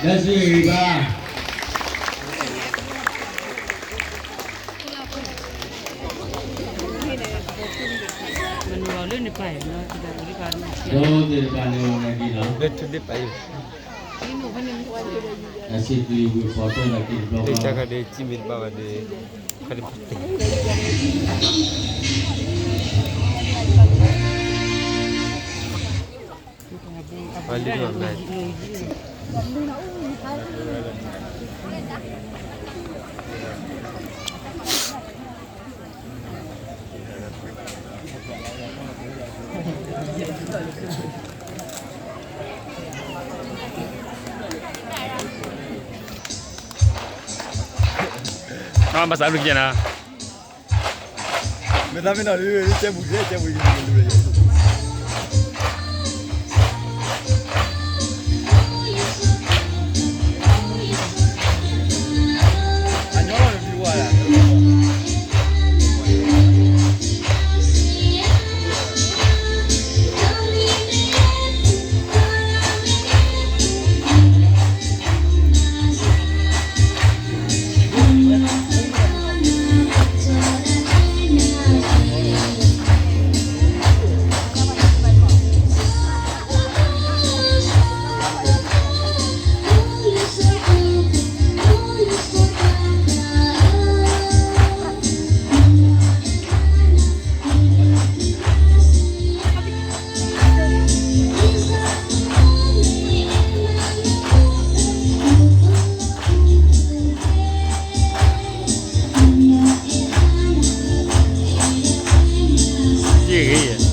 လၢစုဂံၢ်ဘါ ဒီးသ့ၣ်တဖၣ်န့ၣ် အိၣ်ဝဲဒၣ်လီၤ. လၢထူဒ့ၣ်ပာ်ယိၣ် အစ့ၢ်ကီးဝံၤဖီၣ်ထီၣ်လၢက့ၤတဘျီဘၣ် တၢ်ခါဒီး ကံမ့ၢ်တဘၣ်ဘၣ်ဒီး ခါဒီး ပှၤလံၣ်မၤဘျါ ဘၣ်ဆၣ်ဘျုးကဲနၤ မ့ၢ်တၢ်မ့ၢ်နီၤ ကဲပူၤကဲ ကဲပူၤ အညီလီၤ နမံၤဝါဒၣ် တ့ၢ်ဂ့ၤယဲၢ်